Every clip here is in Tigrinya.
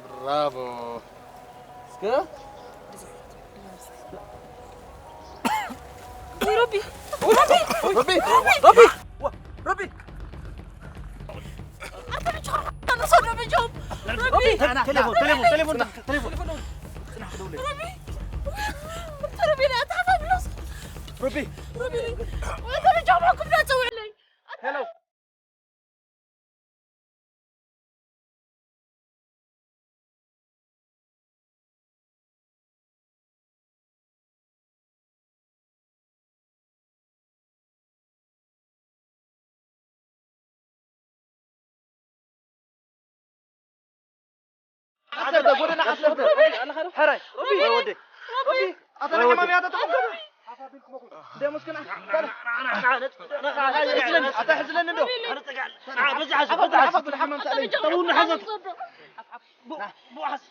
ብራቮ። እስከ ወይ ሮቢ፣ ሮቢ፣ ሮቢ፣ ሮቢ፣ ሮቢ። ኣታ ብቻ ተነሳ፣ ሮቢ፣ ጆብ። ሮቢ፣ ቴሌፎን፣ ቴሌፎን፣ ቴሌፎን፣ ቴሌፎን። ሮቢ፣ ሮቢ፣ ኣታ ብሎስ። ሮቢ። ሮቢ፣ ኣታ ብቻ ማኩም ዳጸውለይ። ሄሎ። ዓሰርተ፣ ጎደና ዓሰርተ። ሕራይ። ወይ ወደይ። ኣታ ናይ ሕማም እያ ተጠቕሞ። ደሞስ ክና። ኣታ ሕዝለኒ እንዶ። በዛ ሓዝ፣ በዛ ሓዝ። ተብሉ ሓዘት። ቡ-፣ ቡ-፣ ሓዝ።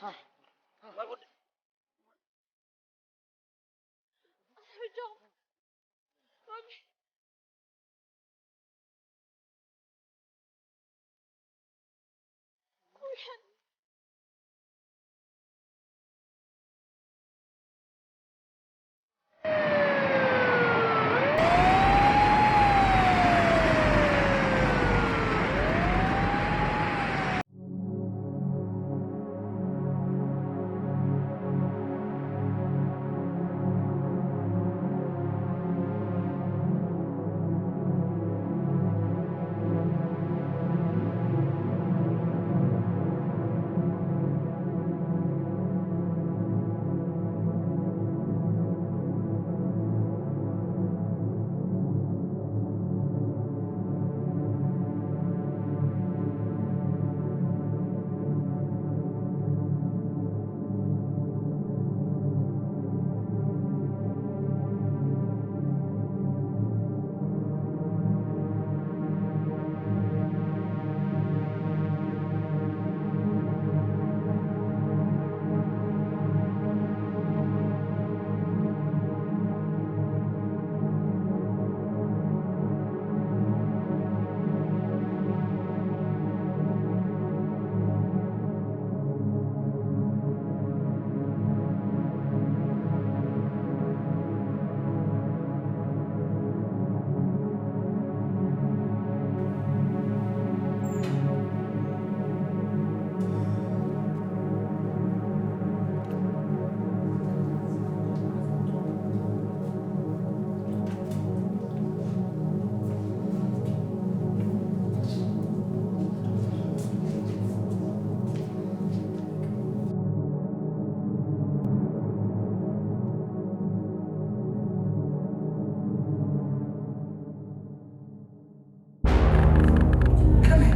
ከመይ?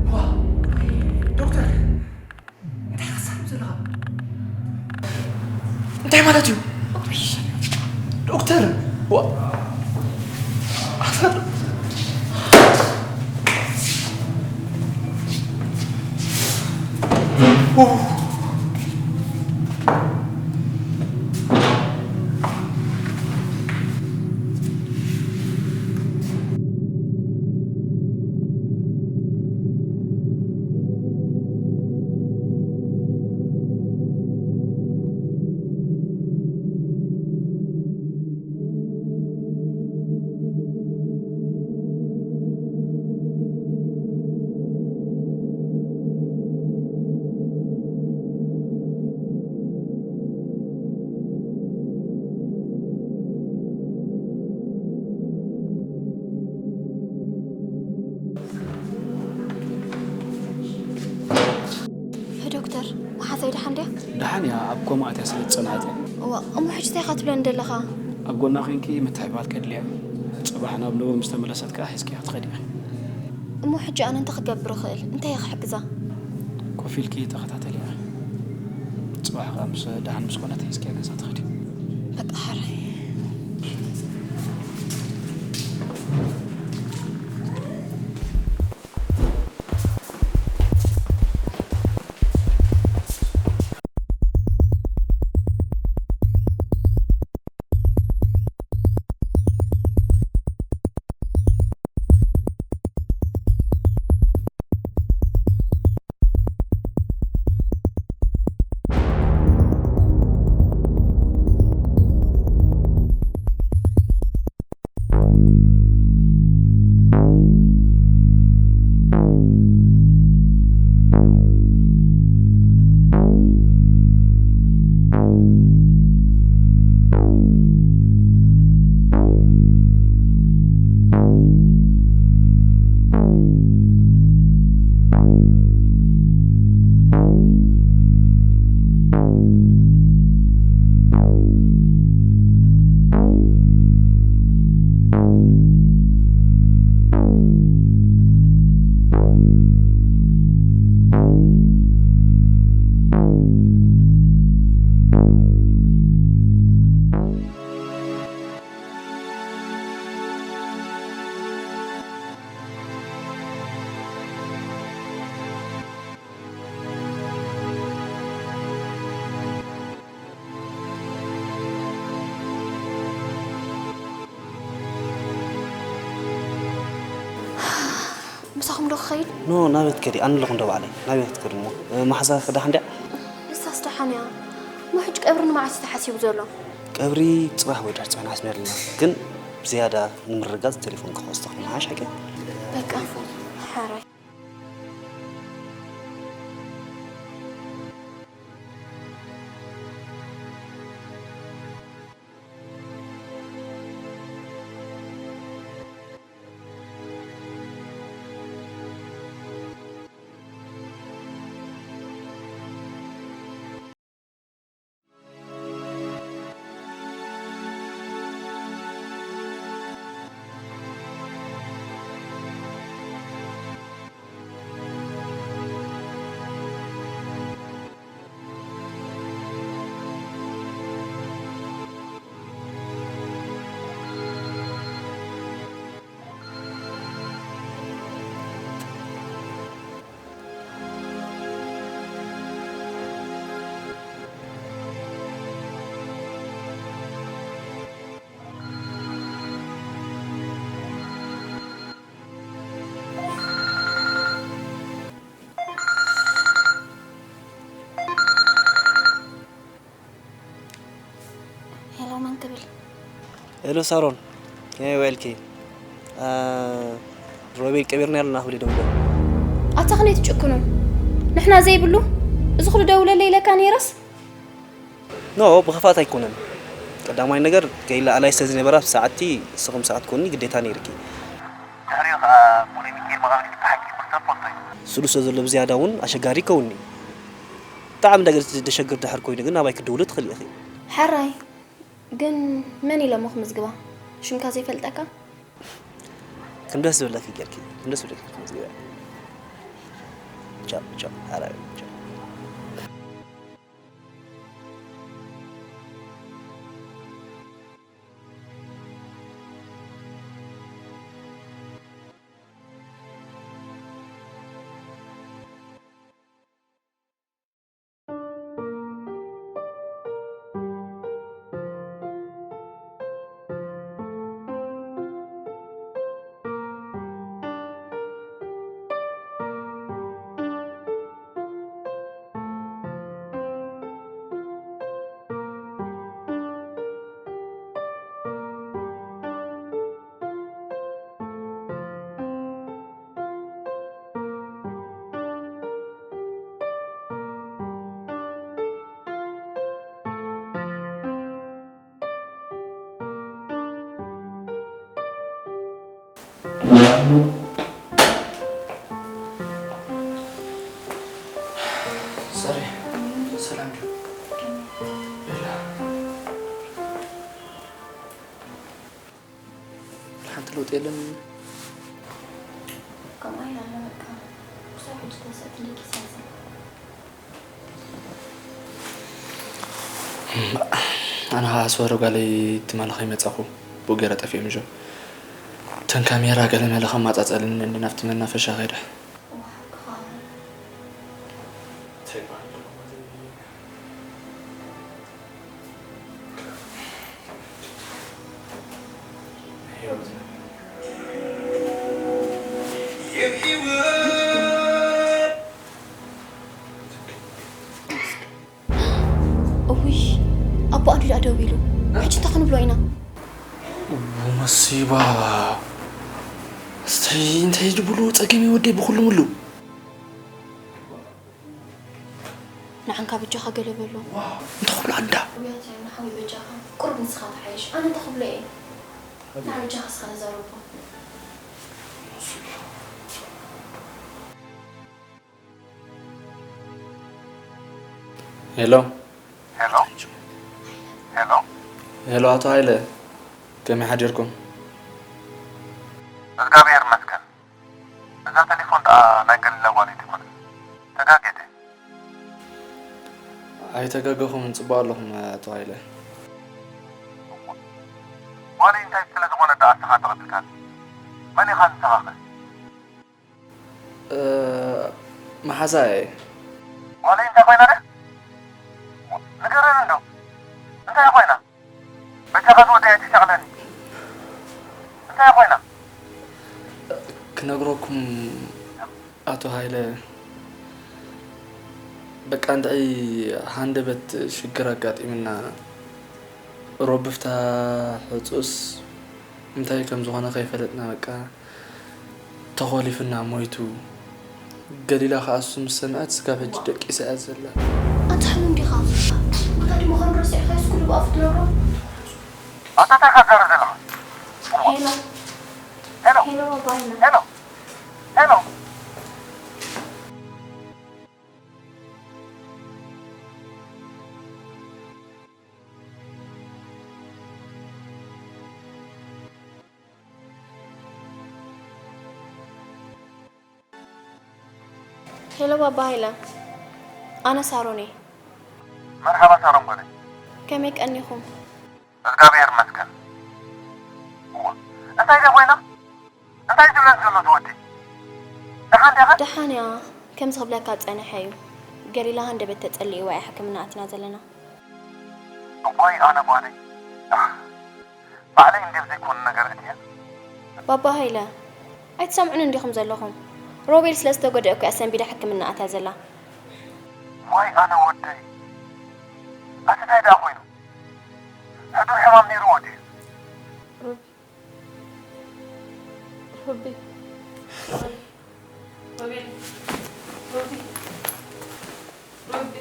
ዋ፣ ዶክተር፣ እንታይ ሓሳብ ዘለኻ? እንታይ ማለት እዩ? ዶክተር፣ ዋ፣ ዶክተር፣ መሓዛይ ደሓን ድያ? ደሓን እያ፣ ኣብ ኮማ ኣትያ ስለ ዝጸንሐት እያ። እዋ፣ እሞ ሕጂ እንታይ ኢኻ ትብለኒ ዘለኻ? ኣብ ጎና ኮንኪ ምትሕብባር ከድልያ እዩ። ጽባሕ ናብ ንቡር ምስ ተመለሰት ከኣ ሒዝክያ ክትኸዲ ኢኺ። እሞ ሕጂ ኣነ እንታይ ክገብር እኽእል? እንታይ እየ ክሕግዛ? ኮፍ ኢልኪ ተኸታተልያ። ጽባሕ ከኣ ምስ ደሓን ምስ ኮነት ሒዝኪያ ገዛ ትኸዲ። በቃ ሓራይ። ምሳኹም ዶ ክኸይድ? ኖ ናበይ ክትከዲ? ኣነ ኣለኹ እንዶ ባዕለይ። ናበይ ክትከዲ እሞ? ማሓዛ ክዳሕ እንድያ? ንሳስ ደሓን እያ። እሞ ሕጂ ቀብሪ ንመዓስ እዩ ተሓሲቡ ዘሎ? ቀብሪ ጽባሕ ወይ ድሕሪ ጽባሕ ንሓስብ ኣለና። ግን ብዝያዳ ንምርግጋጽ ቴሌፎን ክኸወስ ተኾይኑ ሓሽ ሓቂ። በቃ ሓራይ። ሄሎ መን ክብል? ሄሎ ሳሮን፣ ከመይ ውዒልኪ? ሮቤል ቀቢርና ኣለና ክብል ይደውሎ። ኣታ ከመይ ትጭክኑ? ንሕና ዘይብሉ እዚ ኩሉ ደውለለይ ኢለካ ነይረስ? ኖ ብኽፍኣት ኣይኮነን። ቀዳማይ ነገር ከይላ ኣላይ ስለ ዝነበራ ኣብቲ ሰዓትቲ ንስኺ ምሳኣ ክትኮኒ ግዴታ ነይርኪ። ድሕሪኡ ከዓ ሙሉእ ሚካኤል መቓብር ብሓቂ ቁርጠር ፖርቶ እዩ። ስሉ ስለ ዘሎ ብዝያዳ እውን ኣሸጋሪ ይከውንኒ። ብጣዕሚ ነገር ዘሸግር ድሕር ኮይኑ ግን ናባይ ክትድውሊ ትኽእሊ ኢኺ። ሕራይ ግን መን ኢሎሞ ክምዝግባ? ሽምካ ዘይፈልጠካ? ከም ደስ ዝብለኪ ጌርኪ፣ ከም ደስ ዝብለኪ ክምዝግባ። ቻው ቻው፣ ሕራይ ቻው። ሓንቲ ለውጢ የለን። ከምኣ ኢላ ኣላ በቃ። ክሳብ ሕጂ ተሰእት ልኪ ሰንሰ። ኣነ ኸዓ ኣስወረ ጓለይ ትማሊ ከይመጻኹ ብኡ ገይረ ጠፊኦም እዞ። እተን ካሜራ ገለ መለ ከማጻጸልን እንዲ ናብቲ መናፈሻ ከይደ። እዋ ሓቅኻ። እውይ፣ ኣቦኣ እንዲ ደኣ ደው ኢሉ። ሕጂ እንታይ ክንብሎ ኢና? እዎ መሲባ። እስታይ እንታይ ድብሉ ጸገም እዩ ወደይ ብኹሉ ምሉ። ንዓንካ በጃኻ ገለ በሎ። እንታይ ክብሎ ኣንዳ? ውያት እዮም ንሓወይ በጃኻ። ቁሩብ ንስኻ ተሓይሽ። ኣነ እንታይ ክብሎ እየ? ንዓ በጃኻ እስኻ ተዛረቦ። ሄሎ። ሄሎ። ሄሎ። ሄሎ፣ ኣቶ ሃይለ፣ ከመይ ሓዲርኩም? እግዚኣብሔር ይመስገን። እዛ ቴሌፎን ደኣ ናይ ገሊላ ጓል ኣይትኾንን። ተጋግየ። ኣይተጋገኹምን፣ ጽቡቕ ኣለኹም፣ ኣቶ ሃይለ። ጓለይ እንታይ ስለ ዝኾነ ደኣ ንስኻ ተቐቢልካኒ? መን ኢኻ ንስኻኸ? እ፣ መሓዛ እየ። ጓለይ እንታይ ኮይና ድያ? ንገረኒ እንዶ። እንታይ ኮይና? በጃኻ ዝወደይ ኣይትሸቕለኒ። እንታይ ኮይና? ክነግረኩም ኣቶ ሃይለ፣ በቃ እንታይ ሃንደበት ሽግር ኣጋጢምና፣ ሮቢ ፍታ ሕጹስ እንታይ ከም ዝኾነ ከይፈለጥና በቃ ተኾሊፉና ሞይቱ። ገሊላ ከኣ እሱ ምስ ሰምዐት ስጋብ ሕጂ ደቂሳ እያ ዘላ። ኣንታ ሕሙም ዲኻ? ኣታ ድማ ኸም ረሲዕካዮስ ኩሉ ብኣፉ ትነግሮ? ኣታ እንታይ ኢኻ ትዛረብ ዘለኻ? ሄሎ። ሄሎ። ሄሎ፣ ባባ፣ ሄሎ። ሄሎ። ሄሎ። ሄሎ ባባ ሃይለ፣ ኣነ ሳሮን እየ። መርሓባ ሳሮን ጓለይ። ከመይ ቀኒኹም? እግዚኣብሔር ይመስገን። እዋ፣ እንታይ ድያ ኮይና? እንታይ ትብለኒ ዘሎ እቲ ወዲ? ደሓን ዲኻ? ደሓን እያ፣ ከምዚ ክብለካ ዝጸንሐ እዩ። ገሊላ ሃንደበት ተጸሊእዋ እያ ሕክምና ኣቲና ዘለና። እዋይ ኣነ ጓለይ። ኣሕ፣ ባዕለይ እንድየ ብዘይኮነ ነገር እትየ። ባባ ሃይለ፣ ኣይትሰምዑን እንዲኹም ዘለኹም። ሮቤል ስለ ዝተጎድአ እኮ እያ ሰንቢዳ ሕክምና ኣትያ ዘላ። ዋይ ኣነ ወደይ። ኣቲ እንታይ ደኣ ኮይኑ? ሕዱር ሕማም ነይርዎ ድዩ? ሮቢ። ሮቢ። ሮቢ። ሮቢ። ሮቢ።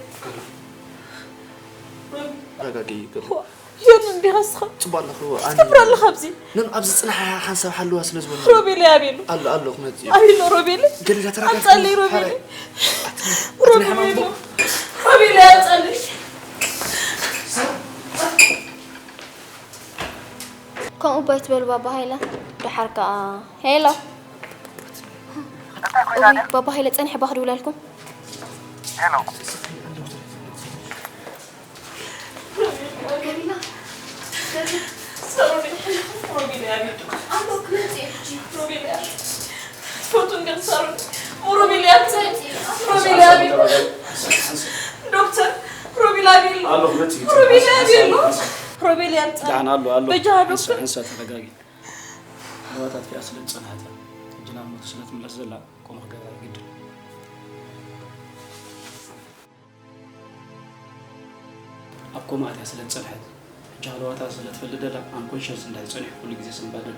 ሮቢ። ተረጋጊ፣ ገሉ። ዋ፣ ዮኒ፣ እንዲኻ እስኻ? ጽቡቕ ኣለኹ፣ ኣነ ትገብር ኣለኻ ኣብዚ? ነን ኣብዚ ጽናሕ ሓንሳብ ሓልዋ ስለ ዝበሉ። ሮቤል ኣበይ ኣሎ? ኣሎ፣ ኣሎ፣ ክመጽእ እዩ። ኣበይ ኣሎ ሮቤል? ገሊላ፣ ተረጋጊ። ኣምጻለይ ሮቤል። ሓራይ። ኣቲ-፣ ኣቲ ሮቤል ናይ ሕማም ኣበይ ኣሎ? ቦ-፣ ሮቤል ኣምጻለይ። ከምኡ እባ ኣይትበሉ ባባ ሃይለ። ደሓር ከኣ፣ ሄሎ። እንታይ ኮይና እውይ፣ ድያ? ባባ ሃይለ ጸኒሐ እባ ክድውለልኩም። ሄሎ። ገሊላ፣ ገሊላ። ሳሮን፣ ሮቤል ኣበይ ኣሎ? ኣሎ፣ ክመጽእ እዩ ሕጂ። ሮቤል ኣበይ ኣሎ? ትፈትው እንዲኻ ሳሮን? ሮቤል ኣበይ ኣሎ? ክመጽእ እዩ። ሮቤል ኣበይ ኣሎ? ዶክተር፣ ሮቤል ኣበይ ኣሎ? ኣሎ፣ ክመጽእ እዩ። ሮቤል ኣበይ ኣሎ? ሮቤል ኣምጻ። ደሓን ኣሎ፣ ኣሎ። በጃ ሓንሳ፣ ዶክተር። ሓንሳ ተረጋጊ። ለዋታት ኪኣ ስለ ዝጸንሐት እያ። ሕጂ ናብ ሞት ስለ ትምለስ ዘላ፣ ከምኡ ክገብራ ግድን። ኣብ ኮማ ኣትያ ስለ ዝጸንሐት፣ ሕጂ ሃለዋታ ስለ ትፈልጥ ዘላ፣ ኣንኮንሸስ እንድሕር ጸኒሑ ኩሉ ግዜ ስንባደ ኣሎ።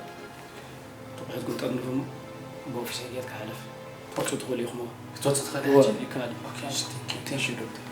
ርቑሐት ግን ጠርንፉ እሞ፣ ብኦፊስ ጌርካ ሕለፍ። ክትወጽኡ ትኽእሉ ኢኹም። ክትወጽእ ትኽእል እዋ። ሕጂ? ይከኣል። ኦኬ፣ እሺ፣ ቴንክ ዩ። ቴንክ ዩ፣ ዶክተር።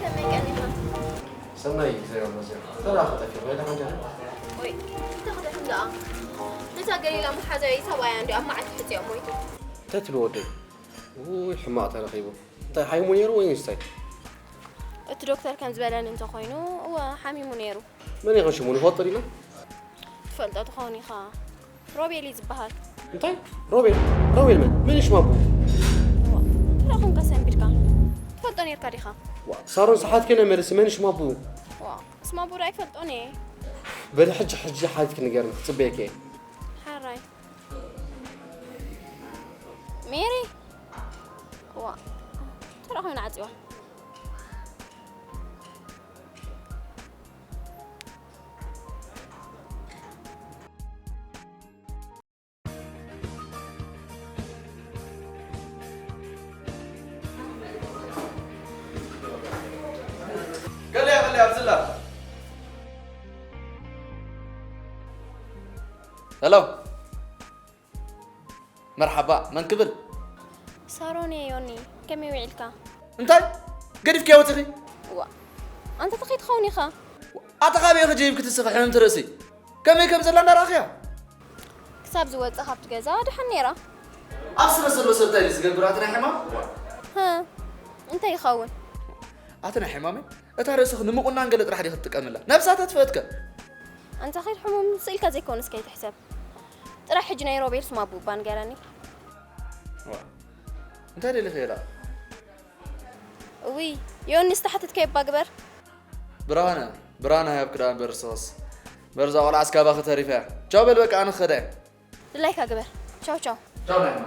ከመይ ቀኒኻ? ሰናይ እግዚኣብሔር ይመስገን። ተራ ክጠፊ ኮይና ሓንተ ወይ እንተ ክደሕም ደኣ ነታ ገሊላ መሓዛዊ ሰብኣያ እንዲ ኣብ መዓልቲ ሕፅዮ ሞይቱ። እንታይ ትብሉ ወደይ? ውይ ሕማቕ ተረኺቡ። እንታይ ሓይሙ ነይሩ ወይ እንታይ? እቲ ዶክተር ከም ዝበለኒ እንተኾይኑ እወ ሓሚሙ ነይሩ። መን ይኾን ሽሙ ንፈልጦ ዲና? ትፈልጦ ትኸውን ኢኻ። ሮቤል እዩ ዝበሃል። እንታይ? ሮቤል? ሮቤል መን? መን እዩ ሽማቡ? ተራኹም ከሰንቢድካ ትፈልጦ ነርካ ዲኻ? ዋ ሳሮን ሰሓት ከነ መልሲ መን ሽማቡ? ዋ ስማቡር ኣይፈልጦን እየ። በሊ ሕጂ ሕጂ ሓቲት ክንገርኒ ክጽበየክ እየ። ሓራይ ሜሪ ዋ ተራኹም ንዓጽዋ ገለ ገለ ኣብዝላ ሄሎ መርሓባ መን ክብል ሳሮን እየ ዮኒ ከመይ ውዒልካ እንታይ ገዲፍክያ ወፂኺ ዋ ኣንተ ተኸይ ትኸውን ኢኻ ኣታ ካበይ ኢኺ ጀይብኪ ትስኺ ሕምምቲ ርእሲ ከመይ ከም ዘላ እንዳረኣኽያ ክሳብ ዝወፅእ ካብቲ ገዛ ድሓን ነይራ ኣብ ስረ ዘሎ ሰብ እንታይ ድዩ ዝገብር ኣቲ ናይ ሕማም ህ እንታይ ይኸውን ኣቲ ናይ ሕማመይ እታ ርእስኺ ንምቑናን ገለ ጥራሕ ዲኺ ትጥቀምላ ነብሳ ተጥፍእትከ ኣንታ ኸይድ ሕሙም ስኢልካ ዘይኮነስ ከይትሕሰብ ጥራሕ ሕጂ ናይ ሮቤል ስም ኣቡ እባ ንገረኒ እንታይ ደሊኺ ኢላ እውይ ዮኒ ዝተሓተትከ እባ ግበር ብርሃነ ብርሃነ ሃብኪ ደኣ እምበር ንስኽስ እምበር እዛ ቆልዓስ ካባኺ ተሪፋ እያ ቻው በል በቃ ኣነ ክኸዳ እየ ድላይካ ግበር ቻው ቻው ቻው ናይ ማማ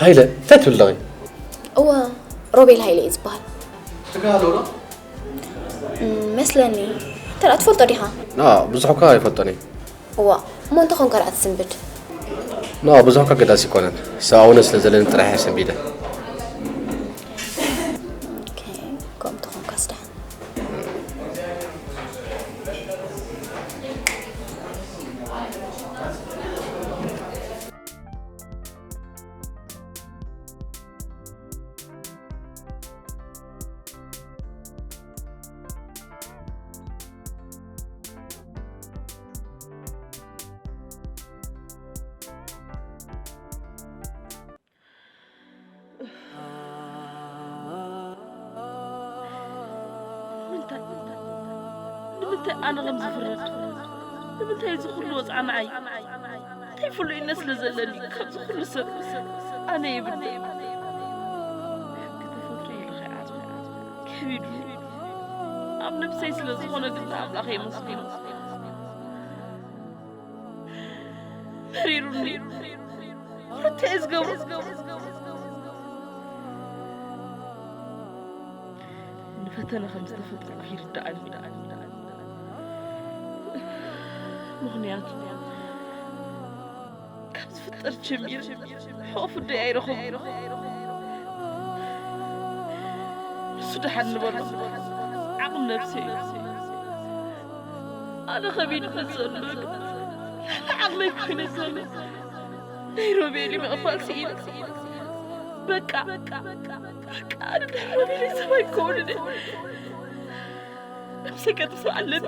ሃይለ እንታይ ትብል ኣለኺ? እወ ሮቤል ሃይለ እዩ ዝበሃል። ትግሃለዉ ዶ? እም፣ መስለኒ። እንተ ደኣ ትፈልጦ ዲኻ? ና ብዙሕ እኳ ኣይፈልጦን እየ። እዋ እሞ እንተ ኾንካ ደኣ ትስንብድ። ና ብዙሕ እኳ ገዳሲ ኣይኮነን። ሰብኣውነት ስለ ዘለኒ ጥራሕ እየ ሰንቢደ። ኦኬ፣ ከምኡ እንተ ኾንካስ ደሓን። ንምንታይ ንምንታይ ኣነ ከም ዝፍረድ ንምንታይ እዚ ኩሉ ወፅዓ ንዓይ እንታይ ፍሉይነት ስለ ዘለኒ ካብዚ ኩሉ ሰብ ኣነ የብለይ ሕጊ ተፈጥሮ ኢሉ ከይዓፅሞ ከቢዱ ኣብ ነብሰይ ስለ ዝኾነ ግን ንኣምላኽ የመስግኖ መሪሩኒ። ክልተ እየ ዝገብሮ። ንፈተነ ከም ዝተፈጠርኩ ይርድኣኒ። ምኽንያቱ ካብ ዝፍጠር ጀሚረ ሕቑፍ ኣደይ ኣይረኸብኩን። ንሱ ደሓን ንበሎ ዓቕሚ ነብሰይ እዩ። ኣነ ከቢድኒ ዘሎ ግን ዓቕመይ ኮይነ ዘሎ ናይ ሮቤል ምቕባል ስኢነ በቃ በቃ ኣነ ናይ ሮቤል ሰብ ኣይከውንን እየ ነብሰይ ከጥፍእ ኣለኒ